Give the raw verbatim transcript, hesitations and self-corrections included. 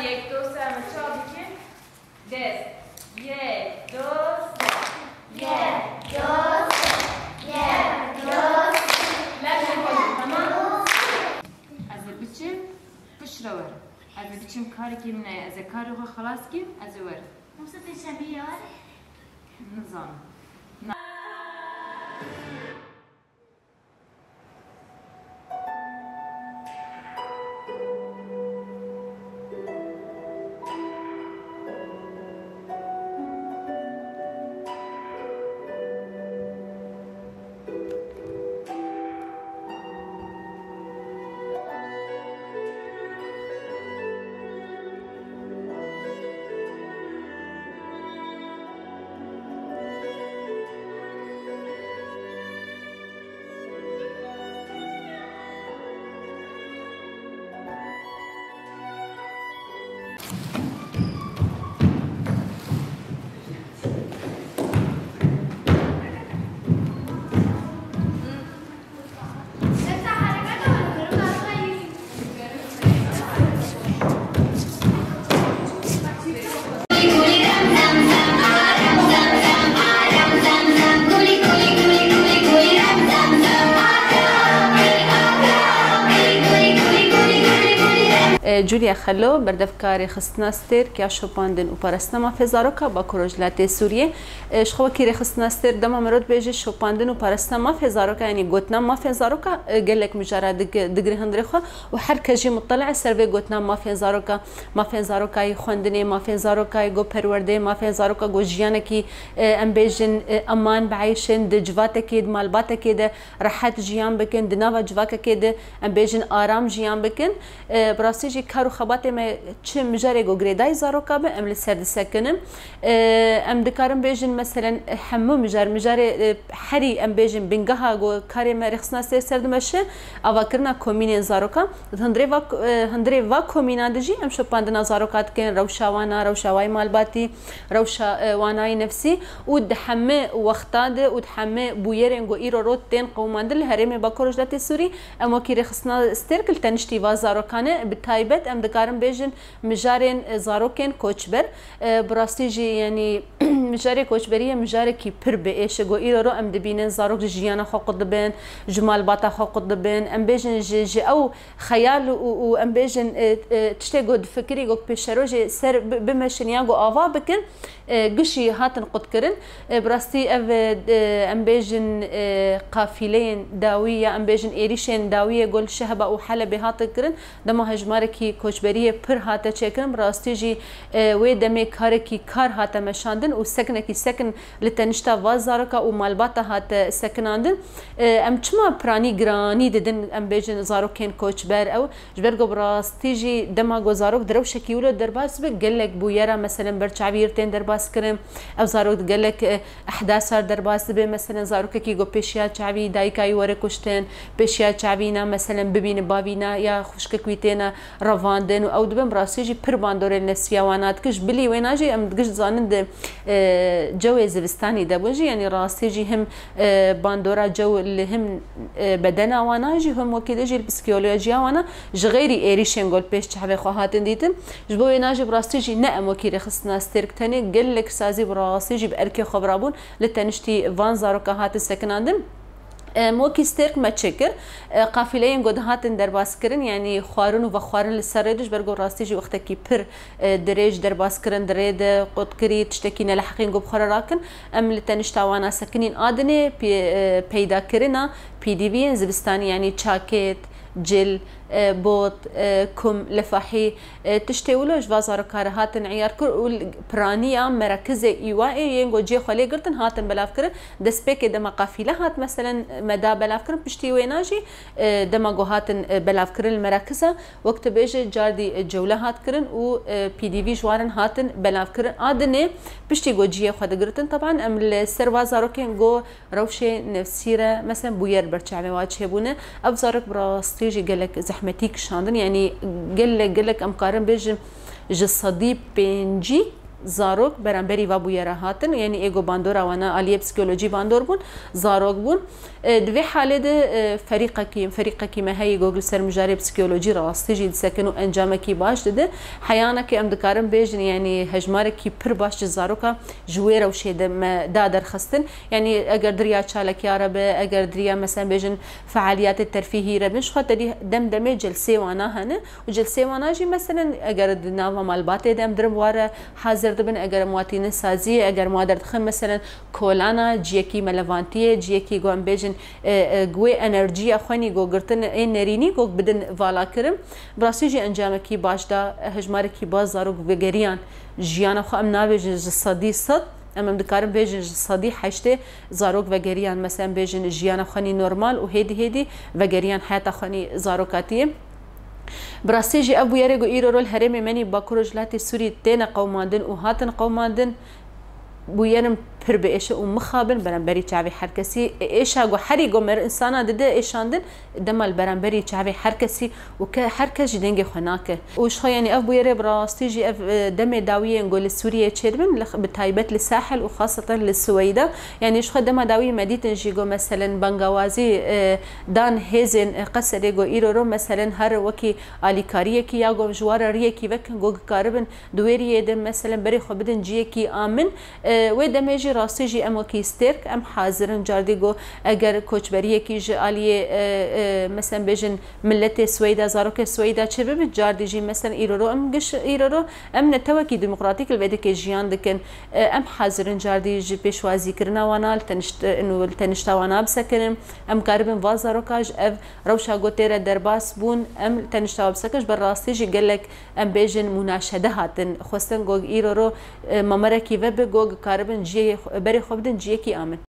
Yek, do, sê, em çav dikin. Dest. Yek, do, sê. Yek, do, sê. Yek, do, sê. Laşê xwe, tamam? Ez ê biçim, piştre werim. Ez ê biçim karekî min heye, ez ê karê xwe xelas kim, ez ê werim. Hemse tê çendî ye? Nizanim. E, Julia Xelo, berdevka rêxistina stêrk ya şopandin û parastina mafê zaroka Bakur Rojhilatê Sûriyê. E, ji xwe wekî rêxistina stêrk dema mirov dibêje şopandin û parastina mafê zaroka, yanî gotina mafê zaroka, e, gelek mijara dig-, digire hundirê xwe û her kes jî mutele'e ser vê gotina mafên zaroka, mafên zarokayê xwendinê, mafên zarokayê go perwerdeyê, mafên zaroka go jiyanekî, e, em bêjin, e, eman bieyşin, di civatekê, di malbatekê de rehet jiyan bikin, di nava civakekê de em bêjin aram jiyan bikin. E, bi rastî jî kar û xebatê me çi mijarê ku girêdayî zaroka be, em li ser disekinin. E, em dikarin bêjin, meselen, hemû mijar, mijarê, e, herî em bêjin bingeha ku karê me rêxistina stêrk ser dimeşe, avakirina komînên zaroka. Di hundirê va, e, hundirê va komînan de jî em şopandina zaroka dikin, rewşa wana, rewşa wayê malbatî, rewşa, e, wanayê nefsî û di hemî wexta de û di hemî bûyerên ku îro rot tên qewimandin li herêmê Bakur Rojhilatê Sûrî, em wekî rêxistina stêrk li teniştî va zarokan e. Bi taybet em dikarin bêjin mijarên, e, zarokên koçber. E, bi rastî jî, yanî, mijarê koçberiyê mijarekî pir bi êş e. Ku îro ro em dibînin zarok ji jiyana xwe qut dibin, ji malbata xwe qut dibin. Em bêjin ji, ji ew xeyal û, û em bêjin, e, e, tiştê ku difikirî ku pêşerojê ser bi-, bimeşin ya ku ava bikin, e, gişî hatin qutkirin. E, bi rastî ev, e, em bêjin, e, qafîleyên dawî ya em bêjin êrîşên dawiyê ku li Şehba û Helebê hatin kirin, dema hejmarekî koçberiyê pir hate çêkirin. Bi rastî jî, e, wê demê karekî kar hate meşandin û sekinekî sekin li tenişta va zaroka û malbata hate sekinandin. E, em çima piranî giranî didin, em bêjin, zarokên koçber ew? Ji ber ku bi rastî jî dema ku zarok di rewşekî wilo derbas dibe, gelek bûyera, meselen, berçavî tên derbas kirin. Ev zarok di gelek, e, ehdasa derbas dibe, meselen, zarokekî ku pêşiya çavî dayika wî were kuştin, pêşiya çavî na, meselen, bibîne bavî na ya xwişkek wî têne revandin û ew dibin, bi rastî jî pir bandorên nefsiya wana dike. Ji bilî wêna jî em giş dizanin di, e, cewê zivistanî de bûn jî, yanî rastî jî him, e, bandora cew li him, e, bedena wana jî, him wekî de jî li psîkolojiya wana ji xeyrî êrîşên ku li pêş çavê xwe hatin dîtin. Ji bo wêna jî bi rastî jî ne em wekî rêxistina stêrk tenê gelek sazî bi rastî jî bi erkê xwe birabûn li teniştî van zaroka hatin sekinandin. Em wekî stêrk me çêkir, e, qafîleyên ku dihatin derbas kirin, yanî xwarin û vexwarin li ser rê de, ji ber ku rastî jî wextekî pir, e, dirêj derbas kirin di rê de, qutkirî, tiştekî neleheqîn ku bi xwe re rakin. Em li tenişta wana sekinîn a dinê pê-, e, peydakirina P D V'yên zivistanî, yanî çakêt, cil, e, bot, e, kum, lifahî, e, tiştê wilo ji va zaroka re hatin eyar kir û li piraniya merakizê îwa ê yên ku cihê xwe lê girtin hatin belavkirin. Destpêkê dema qafîle hat, meselen, me da belavkirin, piştî wêna jî, e, dema ku hatin, e, belavkirin li merakiza, wek tu bêje, cardî, e, cewle hat kirin û, e, P D V ji warin hatin belavkirin. A dinê piştî ku cihê xwe digirtin, teban em li ser va zarokên ku rewşê nefsî re, meselen, bûyer ber çavê wa çêbûne. Ev zarok bi rastî jî gelek zehmetî kişandin, yanî gelek, gelek em karin bêjin ji sedî pêncî Zarok beramberî va bûyera hatin, yanî ê ku bandora wana aliyê psîkolojî bandor bûn, zarok bûn. E, di vê halê de, e, ferîqekî, ferîqekî me heye ku li ser mijarê psîkolojî rastî jî disekin û encamekî baş dide. Heyanekê em dikarin bêjin, yanî hejmarekî pir baş ji zaroka ji wê rewşê de me da derxistin. Yanî eger diriya çalakiyara be, eger diriya, meselen bêjin, fealiyatê terfîhî re bin, ji xwe tedî dem demê celsê wana hene û celsê wana jî, meselen, eger di nava malbatê de em dirim ware hazir dibin, eger em watînin saziyê, eger em wa derdixin, meselen, kolana, ciyekî melevantiyê, ciyekî ku em bêjin, e, e, ku wê enerjiya xwenî ku girtin ê nerînî ku bidin vala kirin. Bi rastî jî encamekî baş da, hejmarekî baş zarok vegeriyan jiyana xwe, em nabêjin ji sedî sed, em, em dikarin bêjin ji sedî heştê zarok vegeriyan, meselen bêjin jiyana xwenî normal û hêdî hêdî vegeriyan heyata xwenî zarokatiyê. Bi rastî jî ev bûyerê ku îro rol herêmê me nî Bakur û Rojhilatê Sûrî têne qewmandin û hatin qewmandin, bûyerin pir bi êşe û mixabin beramberî çavê her kesî. Êşa ku herî ku mer insana dide êşandin, dema li beramberî çavê her kesî û ke her kes jî dengê xwe nake. Û ji xwe, yanî ev bûyerê bi rastî jî ev, e, demê dawiyên ku li Sûriyê çêdibin, li, bi taybet li Sahel û xaseten li Siweyda. Yanî ji xwe dema dawiyê me dîtin jî ku, meselen, bangawazî, e, dan hêzên, e, Qesedê ku îro ro, meselen, her wekî alîkariyekî ya ku ji wara riyekî vekin ku dikaribin di wê riyê de, meselen, berê xwe bidin ciyekî amin. E, wê demê jî rastî jî em wekî stêrk, em hazir in cardî ku eger koçberiyekî ji aliyê, e, e, meselen bêjin, miletê Sweyda, zarokê Sweyda çêbibe, cardî jî, meselen, îro ro em giş, îro ro em netewekî demokratîk li vê dikê jiyan dikin. E, em hazir in cardî ji pêşwazîkirina wana li tenişt-, û li tenişta wana bisekinin. Em karibin va zaroka ji ev rewşa ku tê re derbas bûn, em li tenişta wa bisekin, ji ber rastî jî gelek, em bêjin, munaşede hatin xwestin ku îro ro, e, mamerekî vebe ku karibin cihê xwe, berê xwe bidin ciyekî amin.